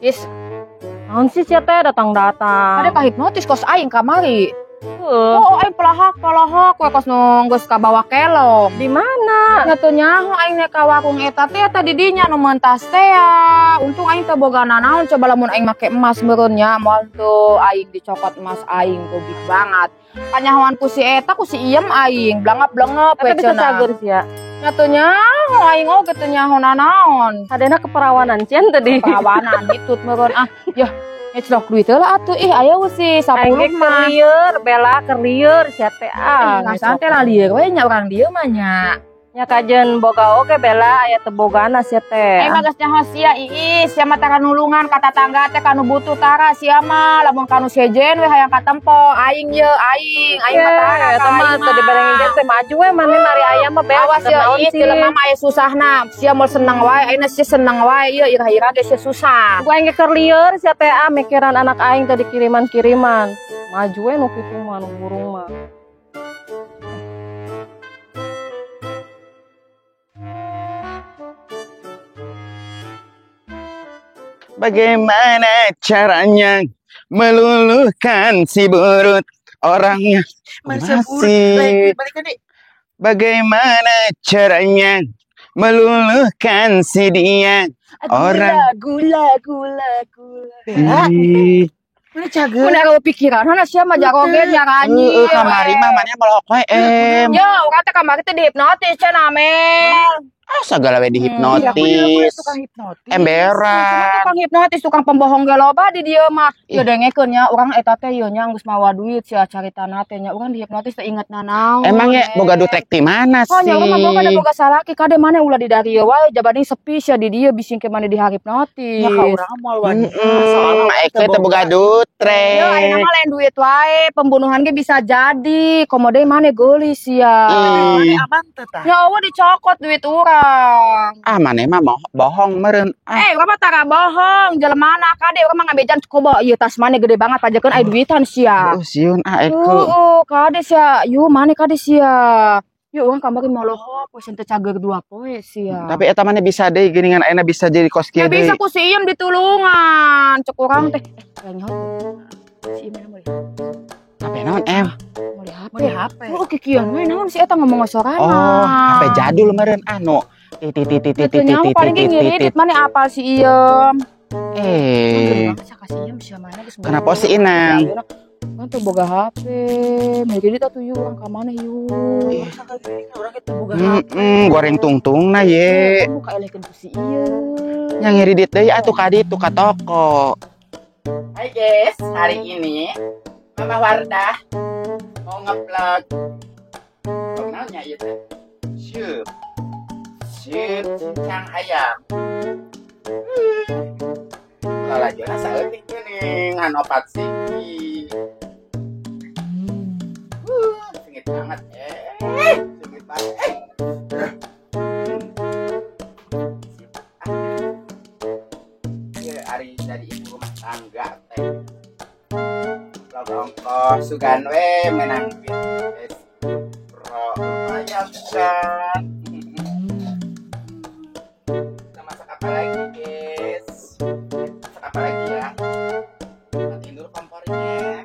Is, Naon sih sia teh datang-datang. ada kahipnotis kos aing kamari. Heuh. Oh, aing pelahak-pelahak we kos nu geus kabawa kelong. Di mana? Nya teu nyaho aing nek ka warung eta teh eta di dinya nu mentas teh ya. Untung aing teu boga nanaon, coba lamun aing make emas meureun nya moal teu aing dicokot emas aing gobik banget. Kanyahoan ku si eta ku si iem aing blangap-blangep we Eta bisa cenah. cager sia. Nya teu nyaho aing oge teu nyaho nanaon. Hadena keperawanan cien tadi. Perawanan ditut meureun ah. Yah, ngeclok duit heula atuh ih aya sih 10 Aing ge mah. keur lieur, Bella keur lieur sia teh ah. Ngasaan teh lah lieur we nya urang dieu mah nya. Nya kajen boga oge Bella aya teu bogana sia teh. Aing mah geus nyaho sia iis, sia mah tara nulungan ka tatangga teh kanu butuh tara sia mah, lamun kanu sejen we hayang katempo aing ye aing, aing mah tara Eta ka mah aing teu dibarengin mah. ge teh maju we maneh mari aya mah beas Awas ya naon iis, sih. jelema mah aya susahna, sia moal seneng wae, ayeuna sia seneng wae ieu ira-ira ge sia susah. Ku aing ge keur lieur sia teh ah mikiran anak aing tadi kiriman-kiriman. Maju we nu kitu mah nu burung mah. Bagaimana caranya meluluhkan si burut orangnya masih. Bagaimana caranya meluluhkan si dia orang. Gula gula gula. Ih, Mana cager? Mun aya pikiran hana sia mah jaroge nyaranyi. Heeh, kamari mah maneh melok we em. Yo, urang teh kamari teh dihipnotis cenah Mel. Ah, sagala we dihipnotis. Tukang hipnotis. Emberan. Tukang hipnotis, tukang pembohong ge loba di dieu mah. Ieu dengekeun nya urang eta teh ieu nya geus mawa duit sia caritana teh nya urang dihipnotis teh inget nanaon. Emang ya boga dutrek ti mana Oh sih? nya urang mah boga da boga salaki kade maneh ulah di darieu wae jabani sepi sia di dieu bising ke maneh dihipnotis. Ya ka urang moal wani. Heeh, eke teh boga dutrek. Yo ayeuna mah lain duit wae, pembunuhan ge bisa jadi. Komo deui maneh geulis sia. Ih. Aman teh tah. Nya eueuh dicokot duit urang. Ah, maneh mah bohong meureun. Ah, Eh, urang mah tara bohong, jelemana kade urang mah ngabejan kobo ieu tas maneh gede banget pajekeun aya duitan sia. oh, sieun ah eke. Heeh, kade sia, yu maneh kade sia. Yu urang kamari molohok we teu cager 2 poe sia. Tapi eta maneh bisa deui geuningan ayeuna bisa jadi kos kieu Ya deui. bisa ku si Iem ditulungan, cek urang teh. Eh, nyaho. Si Iem mana meuli? HP naon em? Meuli HP. Meuli HP. Oh, kikian we naon si eta ngomong sorangan. Oh, HP jadul meureun anu. Titit titit Teu titit nyaho titit paling ge titit. ngiridit maneh apal si Iem. Eh, kenapa si Inang? Kan tuh boga HP, meuli atuh yuk urang ka mana yuk. Urang teh boga HP. Goreng tungtung na ye. Kamu kaelehkeun ku si ieu. Yang ngiridit deui atuh ka ditu ka toko. Hai guys, hari ini Mama Wardah mau nge-vlog. Vlog naonnya ieu teh? Sup. Sup cincang ayam. Lalajona saeutik geuning ngan opat siki. Sengit banget. Sengit banget. Ari dari ibu rumah tangga teh. Vlog ongkoh sugan we menang duit. Bro, lumayan kan. Kita masak apa lagi, guys? Masak apa lagi ya? Matiin dulu kompornya.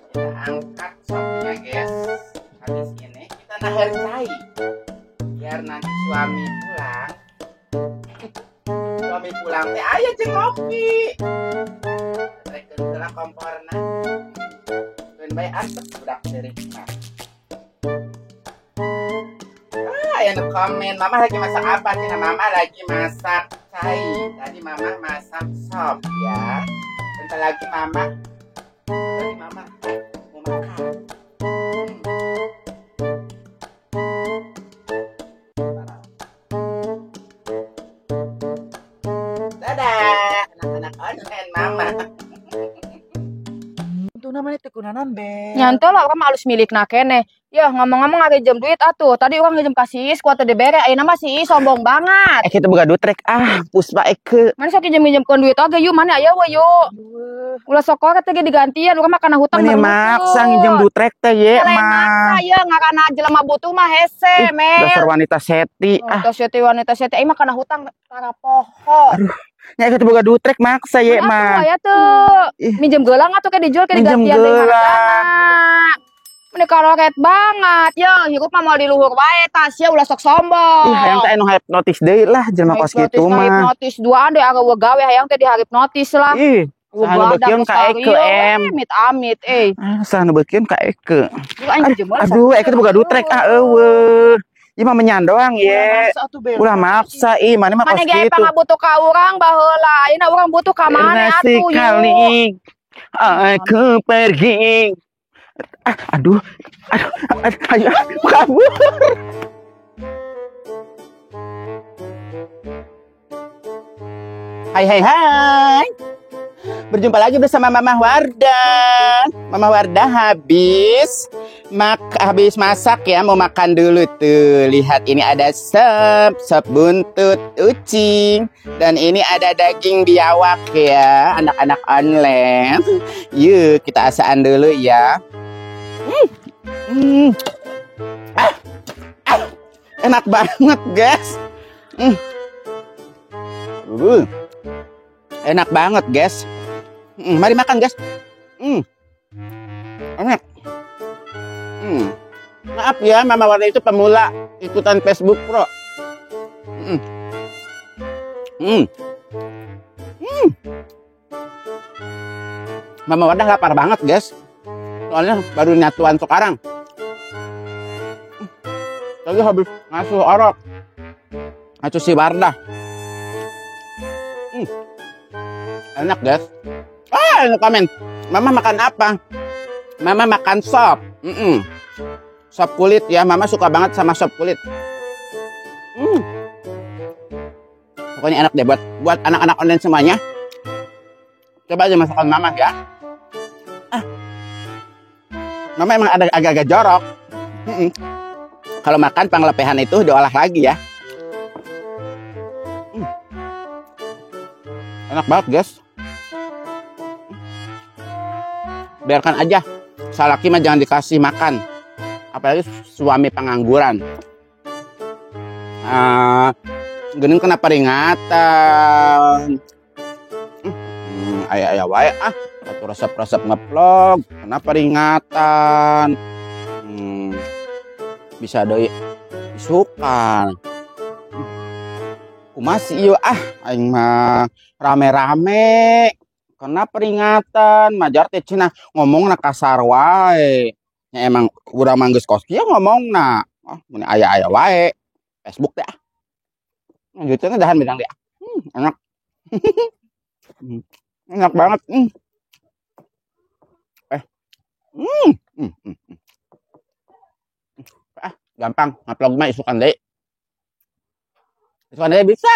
Kita angkat sopnya, guys. Habis ini kita nahar cai. Biar nanti suami pulang. Suami pulang teh aya jeung ngopi. Trekeun heula komporna. Keun bae antep budak ceurik mah. Ah, aya nu komen, Mama lagi masak apa? Cenah Mama lagi masak cai. Tadi Mama masak sop ya. Bentar lagi Mama. Bentar lagi Mama mau makan. Dadah, anak-anak online Mama. Untungna maneh teu kunaon be. Nyanto lah urang mah alus milikna keneh. Yeuh, ngomong-ngomong ari jam duit atuh. Tadi urang nginjem ka si Iis kuat teu dibere, ayeuna mah si Iis sombong banget. Kita boga duit rek ah, Puspa Eke. Mana sok nginjem-nginjemkeun duit oge yuk, mana aya we yuk. Ulah sok koret teh ge digantian, urang mah kana hutang Meni baru maksa nutut. Nginjem duit rek teh ye Lain mah. Maksa ye ngaranna jelema butuh mah hese, Ih, Mel. dasar wanita seti ah. Wanita seti, wanita seti, aing mah kana hutang tara poho. Aduh, nya kita boga duit rek maksa ye Mun atuh mah. aya teu. Ih. Minjem gelang atuh ke dijual ke Minjem digantian deui gelang. hargana. Meni karoret banget, ye hirup mah moal di luhur wae tas ye ulah sok sombong. Ih, hayang teh anu hipnotis deui lah jelema kos Hipnotis kitu mah mah. hipnotis duaan deh agak gawe hayang teh dihipnotis lah. Ih, saha nu beukieun ka Eke em. Amit amit eh. Ah, saha nu beukieun ka Eke. Lu aing minjem heula, Aduh, sok. Eke teh boga duit rek ah eueuh. Ieu mah menyan doang ye. Maksa atuh Bella. Ulah maksa ih, mana mah kos Mana ge kitu. pangabutuh ka urang baheula. Ayeuna urang butuh ka mana Karena atuh yuk. sekali aku pergi. Ah, aduh, aduh, aduh, ayo, kabur. Hai, hai, hai. Berjumpa lagi bersama Mama Wardah. Mama Wardah habis masak ya, mau makan dulu tuh. Lihat ini ada sop, sop buntut ucing, dan ini ada daging biawak ya, anak-anak online. Yuk kita asaan dulu ya. Hmm. Ah, ah, enak banget guys. Hmm. Enak banget guys. Mari makan guys. Enak. Maaf ya, Mama Wardah itu pemula ikutan Facebook Pro. Mama Wardah lapar banget guys. Soalnya baru nyatuan sekarang. Tadi habis ngasuh orok. Ngasuh si Wardah. Enak guys. Ah, enak komen. Mama makan apa? Mama makan sop. Sop kulit ya. Mama suka banget sama sop kulit. Pokoknya enak deh buat anak-anak online semuanya. Coba aja masakan Mama ya. Ah. Mama emang ada agak-agak jorok. Kalau makan panglepehan itu diolah lagi ya. Enak banget guys. Biarkan aja. Salaki mah jangan dikasih makan. Apalagi suami pengangguran. Gening kena peringatan. Ayah-ayah wae ah. Atuh resep-resep ngevlog, kena peringatan. Bisa deui isukan. Kumaha sih ieu ah, aing mah rame-rame kena peringatan, majar teh cenah ngomongna kasar wae. Nya emang urang mah geus kos kieu ngomongna. Ah, mun aya-aya wae. Facebook teh ah. Lanjutnya dahan bidang dia. Enak. Enak banget. Ah, gampang ngupload mah isukan deui. Isukan deui bisa.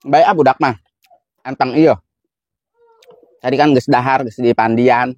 Baik ah budak mah. Antang ieu. Tadi kan geus dahar, geus di pandian.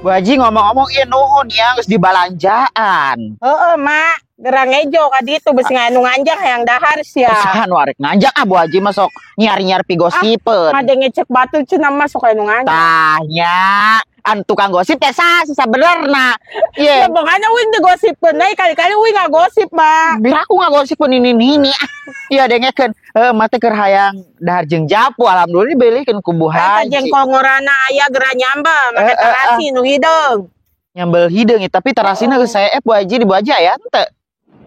Bu Haji ngomong-ngomong ieu nuhun ya geus dibalanjaan. Heeh, Mak. Gerang ejo ka ditu besi nganu nganjang hayang dahar sia. Saha nu arek nganjang ah Bu Haji mah sok nyiar-nyiar pigosipeun. Ah, ngadenge cek batur cenah mah sok anu nganjang. Tah nya, anu tukang gosip teh saha sih sabenerna. Ye. Ya pokoknya uing digosipkeun deui kali-kali uing ngagosip mah. Biar aku ngagosipkeun ini ah. Iya dengekeun, heuh mah teh keur hayang dahar jeung japu alhamdulillah dibelikeun ku Bu Eta Haji. jengkol ngorana aya geura nyambel make tarasi nu hideung. Nyambel hideung tapi tarasina geus saep Bu Haji di Bu Haji aya henteu.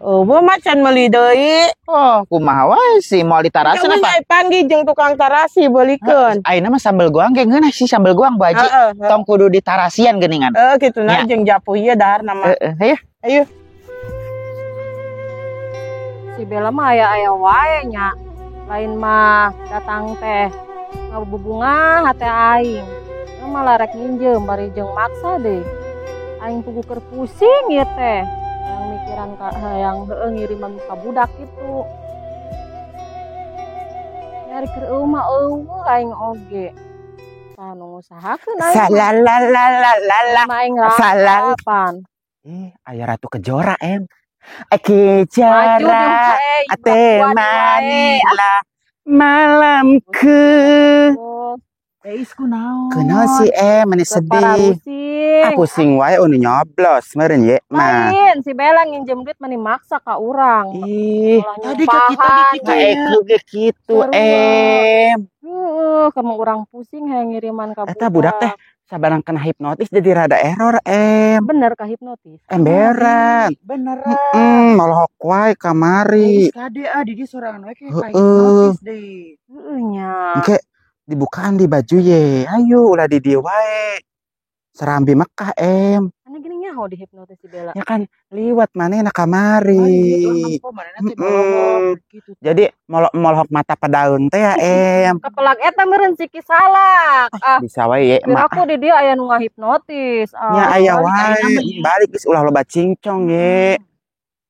Oh, bu macan meuli deui. Oh, kumaha wae sih moal ditarasin apa? Apa? Panggih jeung tukang tarasi beulikeun. Ayeuna mah sambel goang ge ngeunah sih sambel goang Bu Haji. Tong kudu ditarasian geuningan. Heeh, kitu na jeung japu ieu daharna mah. Heeh, hayu. Ayo. Si Bella mah aya-aya wae nya. Lain mah datang teh ngabubunga hate aing. Malah rek minjem bari jeung maksa deh. Aing pugu keur pusing ieu teh. Yang mikiran ka hayang heueuh ngiriman ka budak kitu. Nyari keur eueuh mah eueuh aing oge. Tah nu ngusahakeun aing. Salalalalala. Aing rapan. Aya Ratu Kejora em. Kejora temanilah malamku. Eis kunaon? Kunaon sih meni sedih. Ah pusing wae unu nyoblos meureun ye mah. Lain si Bella nginjem duit meni maksa ka urang. Ih, tadi ka kita gitu ge kitu em. Heeh, kamu urang pusing hayang ngiriman ka budak. Eta budak teh sabarang kena hipnotis jadi rada error em. Bener ka hipnotis. Emberan. Beneran. Molohok wae kamari. Kade ah di sorangan wae ka hipnotis deui. Heeh nya. Engke dibukaan di baju ye. Ayo ulah di dieu wae. Serambi Mekah em. Ane gini nyaho dihipnotis si Bella. Ya kan liwat manehna kamari. Jadi molok-molok mata padaun teh ya em. Kepelak eta meureun ciki salak. Ah, bisa wae ye mah. Aku di dieu aya nu ngahipnotis. Ah, nya aya wae. Balik geus ulah loba cincong ye.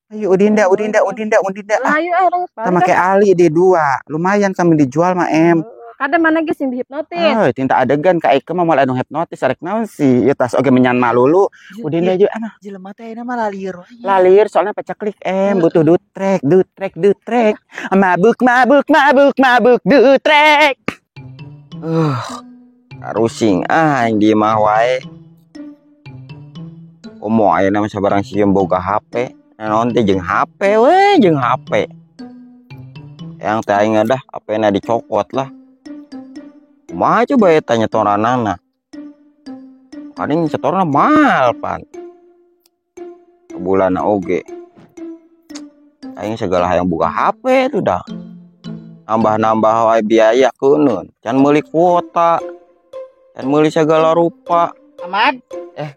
Ayo Udinda Udinda Udinda Udinda. Ah, ayo ah, make ali di dua. Lumayan kami dijual mah em. Kada mana geus sing dihipnotis. Oh, tinta adegan ka Eke mah moal anu hipnotis arek naon sih. Ieu tas oge menyan malulu. Udinda jeung ana. Jelema teh ayeuna mah lalir wae. Lalir soalnya peceklik em butuh dutrek, dutrek, dutrek. Mabuk, mabuk, mabuk, mabuk dutrek. Rusing ah aing di imah wae. Komo ayeuna mah sabarang sieun boga HP. Naon teh jeung HP we, jeung HP. Yang teh aing dah HP-na dicokot lah. Kumaha coba eta nyetoranana. Paling setorna mahal pan. Sebulan oge. Aing segala hayang buka HP itu dah. Nambah-nambah wae biaya keuneun. Can meuli kuota. Can meuli segala rupa. Ahmad,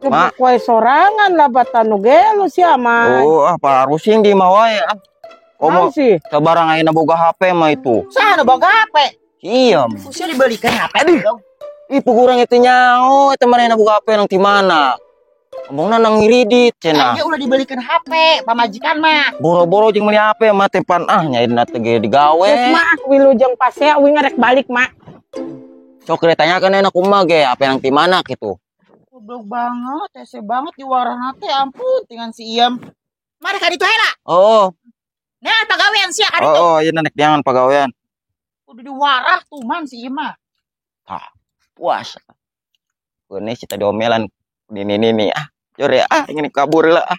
mak wae sorangan lah batan nu gelo sia mah. Oh, ah parusing di mah wae ah. Komo sabarang ayeuna boga HP mah itu. Saha nu boga HP? Iya. Usia dibelikan HP dong. Ih, kurang itu nyaho, eta manehna boga HP nang di mana? Ngomongna nang ngiridit cenah. Ayo ulah dibelikan HP, pamajikan mah. Boro-boro jeung meuli HP mah teh pan ah nyairna teh ge digawe. Geus mah wilujeng pasea uing rek balik mak. Sok ditanyakeun enak kumaha ge HP nang di mana kitu. Goblok banget, hese banget di warna teh ampun dengan si Iem. Mari ka ditu heula. Oh. Nah, pagawean sia ka ditu. Oh, ieu nek jangan pagawean. Udah diwarah tuh man si Iem mah. Tah, puas. Keune si tadi omelan ini ah. Jore ah ingin kabur lah ah.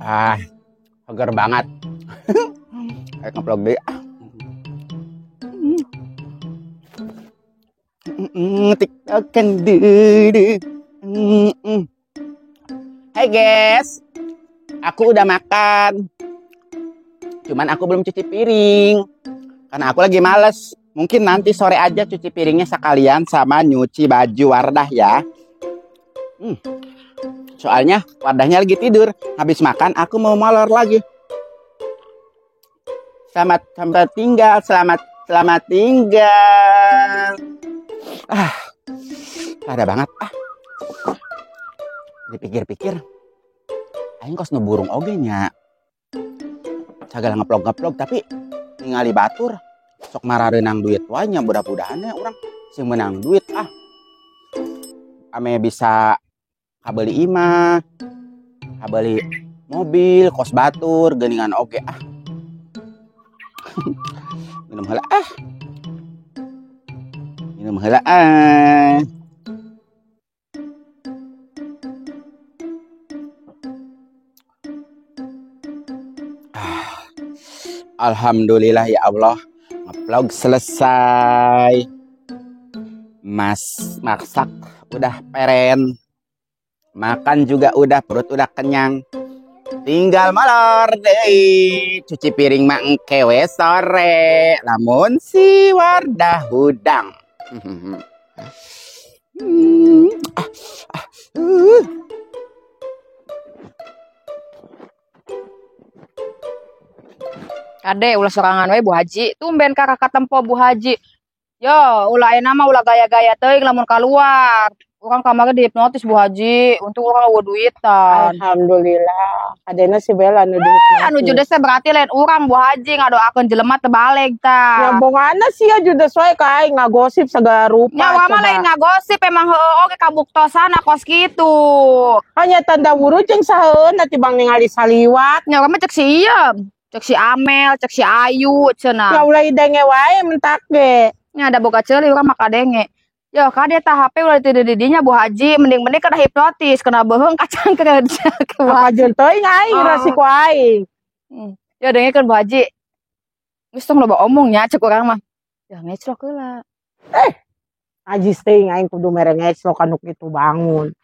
Ah, seger banget. Kayak ngeplog deh. Ah. TikTokan dulu. Hai guys, aku udah makan. Cuman aku belum cuci piring karena aku lagi males. Mungkin nanti sore aja cuci piringnya sekalian sama nyuci baju Wardah ya. Soalnya Wardahnya lagi tidur. Habis makan aku mau molor lagi. Selamat sampai tinggal, selamat tinggal. Ah, ada banget ah. Dipikir-pikir, aing kos nu burung oge nya. Sagala ngeplog-ngeplog tapi ningali batur sok marareunang duit wae nya mudah-mudahan urang sing menang duit ah. Ame bisa kabeli imah, kabeli mobil, kos batur, geuningan oge ah. Minum heula ah. Minum heula ah. Alhamdulillah ya Allah, ngevlog selesai. Mas masak udah peren. Makan juga udah, perut udah kenyang. Tinggal molor deui. Cuci piring mah engke we sore. Lamun si Wardah hudang. Kade ulah sorangan we Bu Haji, tumben kakak katempo Bu Haji. Yo, ulah ayeuna mah ulah gaya-gaya teuing lamun kaluar. Urang kamari dihipnotis Bu Haji, untung urang eueuh duitan. Alhamdulillah, adena si Bella nu dihipnotis. Anu judes teh berarti lain urang Bu Haji ngadoakeun jelema teu baleg tah. Ya bongana sia judes wae ka aing ngagosip segala rupa. Nya urang mah lain ngagosip emang heueuh oge kabuktosana kos kitu. Hanya tanda wuru jeung saheuna tibang ningali saliwat. Nya urang mah cek si Iem, cek si Amel, cek si Ayu cenah. Ya ulah denge wae mentak ge. Nya ada boga ceuli urang mah kadenge. Yo kade tah HP ulah teu di dinya Bu Haji, mending-mending kena hipnotis, kena beuheung kacang kerja ke Bu Haji. Kajeun teuing aing rasiko aing. Yo dengekeun Bu Haji. Geus tong loba omong nya cek urang mah. Ya ngeclok heula. Najis teuing aing kudu mere ngeclok anu kitu bangun.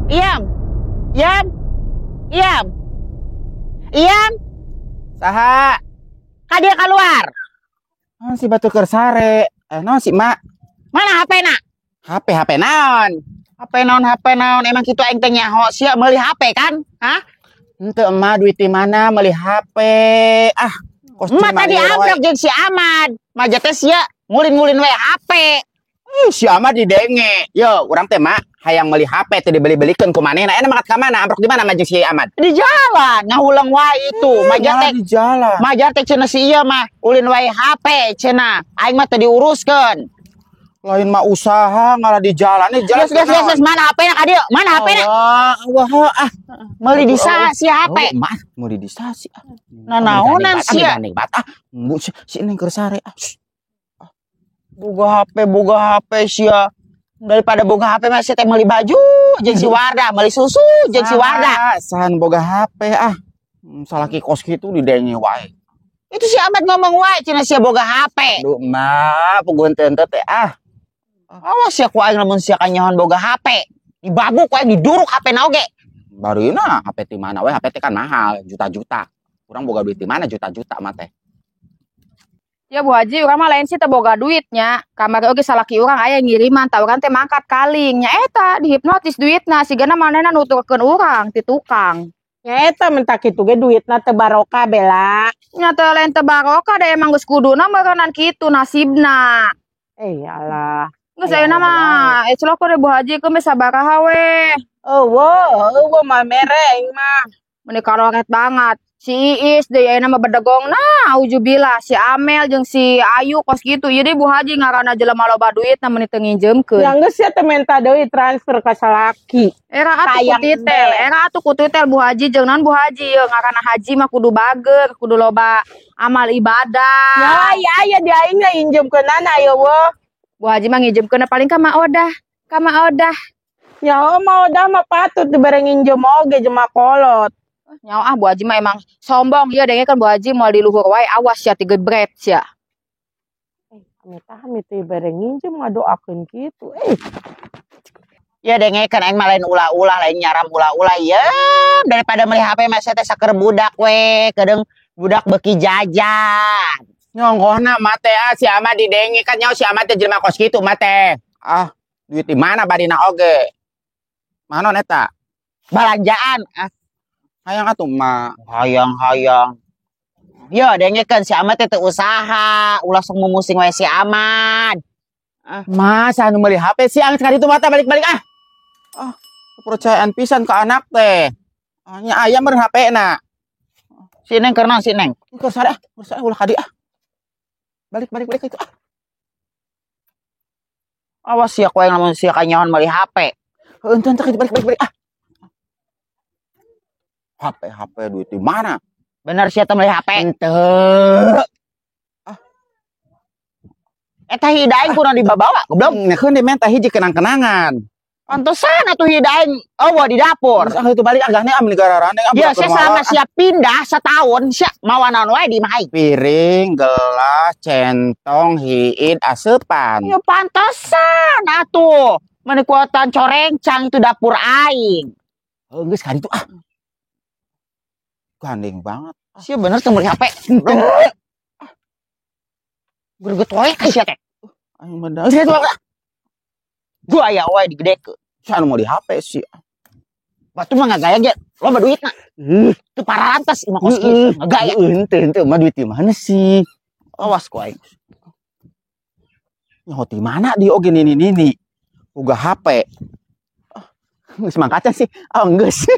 Iam. Iam. Iam. Iam. Saha? Ka dia keluar. Naon si batur keur sare? Naon si mak? Mana HP na? HP naon? HP naon, HP naon? Emang kitu aing teh nyaho sia meuli HP kan? Hah? Henteu emak duit di mana meuli HP? Ah, kos Emak tadi amplop jeung si Ahmad. Maja teh sia ngulin-ngulin we HP. Si Ahmad didenge. Yo, urang teh mak hayang meuli HP teh dibeli-belikeun ku manehna. Enak mangkat ka mana? Amprok di mana mah jeung si Ahmad? Di jalan, ngahulang wae itu. Maja teh di jalan. Maja teh cenah si ieu mah ulin wae HP cenah. Aing mah teu diuruskeun. Lain mah usaha ngalah di jalan. Nih jalan. Geus mana HP-na ka dieu? Mana HP-na? Wah, ah. Meuli di saha si HP? Mah, meuli di saha si? Nanaonan sia? Ah, si Neng keur sare ah. Boga HP, boga HP sia. Daripada boga HP mah sia teh meuli baju jeung si Wardah, meuli susu jeung si Wardah. Sahan boga HP ah. Salaki kos kitu didenge wae. Itu si Ahmad ngomong wae cenah sia boga HP. Duh mah, puguh henteu teh ah. Awas sia ku aing lamun sia kanyahoan boga HP. Dibabuk ku aing diduruk HP na oge. Barina HP ti mana we? HP teh kan mahal, juta-juta. Urang boga duit di mana juta-juta mah teh. Ya Bu Haji, urang mah lain sih teu boga duitnya. Kamari oge salaki urang aya ngiriman, tah urang teh mangkat kaling. Nya eta dihipnotis duitna, sigana manehna nuturkeun urang ti tukang. Nya eta mentak kitu ge duitna teu barokah Bella. Nya teu lain teu barokah da emang geus kuduna meureunnan kitu nasibna. Alah. Geus ayeuna mah eclok we Bu Haji keun we sabaraha we. Eueuh, eueuh mah mere aing mah. Meuni karoret banget. Si Iis deh ayeuna mah bedegong nah auzubillah si Amel jeung si Ayu kos kitu. Ieu deui Bu Haji ngaranna jelema loba duit na meuni teu nginjeumkeun. Ya geus sia teh menta deui transfer ka salaki. Era atuh ku titel, era atuh ku titel Bu Haji jeung naon Bu Haji ye ngaranna haji mah kudu bager, kudu loba amal ibadah. Ya ya ya di aing ge injeumkeunana eueuh. Bu Haji mah nginjeumkeunna paling ka Mak Odah, ka Mak Odah. Ya Mak Odah mah patut dibere nginjem oge jeung kolot. Nyawa ah Bu Haji mah emang sombong ya dengekeun Bu Haji moal di luhur wae awas sia tigebret sia. Amit-amit teh bere nginjem ngadoakeun kitu. Ya dengekeun aing mah lain ulah-ulah lain nyaram ulah-ulah ye daripada meuli HP mah sia teh saker budak we kedeung budak beuki jajan. Nyonggohna mah teh ah si Ahmad didenge kan nyawa si Ahmad teh jelema kos kitu mah teh. Ah duit di mana badina oge? Manaon eta? Balanjaan ah. Hayang atuh mah. Hayang-hayang. Yo dengekeun si Ahmad teh teu usaha, ulah sok mumusing wae si Ahmad. Ah, masa anu meuli HP sih angis ka ditu mata balik-balik ah. Ah, kepercayaan pisan ke anak teh. Ah, nya aya meureun HP-na. Si Neng keur naon si Neng? Keur sare ah, keur sare ulah ka dieu ah. Balik balik balik itu ah. Awas sia ku aing lamun sia kanyahoan meuli HP. Heuh, henteu henteu balik balik balik ah. HP HP duit di mana? Bener sia teh meuli HP? Henteu. Eta hida aing kudu dibabawa, goblok. Ngekeun di menta hiji kenang-kenangan. Pantesan atuh hida aing eueuh di dapur. Terus ah itu balik agahnya am negara rane am. Ya, sia selama sia pindah setahun sia mawa naon wae di imah aing. Piring, gelas, centong, hiid, aseupan. Ya pantesan atuh. Meni kuatan corencang itu dapur aing. Heuh, geus ka ditu ah. Gandeng banget. Sia bener teu meuli HP. Greget wae ka sia teh. Aing bener. Geus ka ditu ah. Gua aya wae digedekeun. Sia anu meuli HP sih. Batu mah ngagaya ge, loba duitna. Teu parantes imah kos kieu ngagaya. Henteu henteu mah duit di mana sih? Awas ku aing. Nyaho di mana di oge nini nini. Boga HP. Geus mangkacan sih. Oh geus.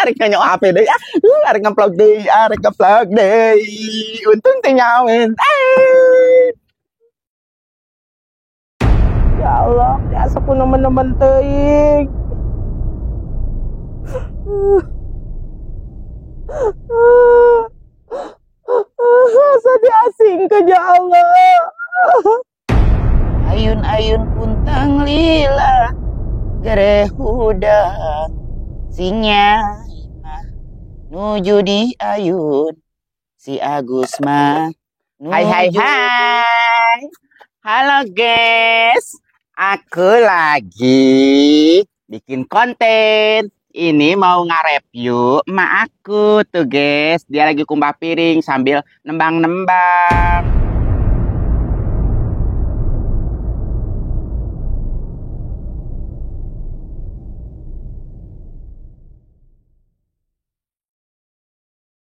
Arek nyaho HP deui ah. Arek ngevlog deui, arek ngevlog deui. Untung teh nyawen. Eh. Ya Allah, asa ku nemen-nemen teuing. Asa diasingkeun ya Allah. Ayun-ayun puntang lila gere hudang sinya nuju di ayun si Agus mah Hai hai hai. Halo guys, aku lagi bikin konten. Ini mau nge-review emak aku tuh guys. Dia lagi kumbah piring sambil nembang-nembang.